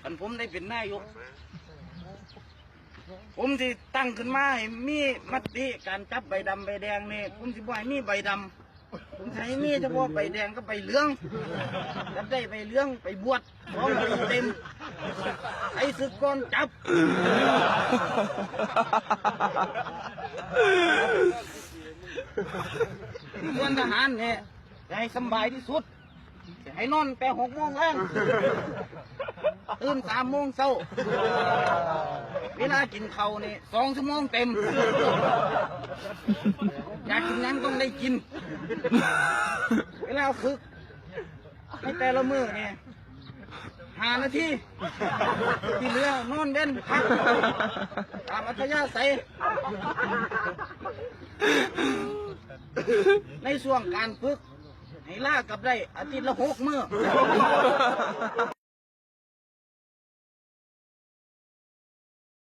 ຄັນຜົມໄດ້ເປັນນາຍົກ ຜົມຊິຕັ້ງຂຶ້ນມາໃຫ້ມີມະຕິການຈັບໃບດຳໃບແດງນີ້ ຜົມຊິບໍ່ໃຫ້ມີໃບດຳ ຜົມຊິໃຫ້ມີສະເພາະໃບແດງກັບໃບເຫຼືອງ ຈັບໄດ້ໃບເຫຼືອງໄປບວດສອງປີເຕັມ ໃຫ້ສຶກກ່ອນຈັບ ສ່ວນທະຫານນີ້ໃຫ້ສຳບາຍທີ່ສຸດ ໃຫ້ນອນແຕ່ຫົກໂມງແລງ ຕື່ນສາມໂມງເຊົ້າ ເວລາກິນເຂົ້ານີ້ສອງຊົ່ວໂມງເຕັມ ຢາກກິນຫຍັງຕ້ອງໄດ້ກິນ ເວລາຝຶກໃນແຕ່ລະມື້ນີ້ຫ້ານາທີ ທີ່ເຫຼືອນອນເວັນພັກຕາມອັດທະຍາໄສ ໃນຊ່ວງການຝຶກ ໃຫ້ລາກັບໄດ້ອາທິດລະຫົກມື້.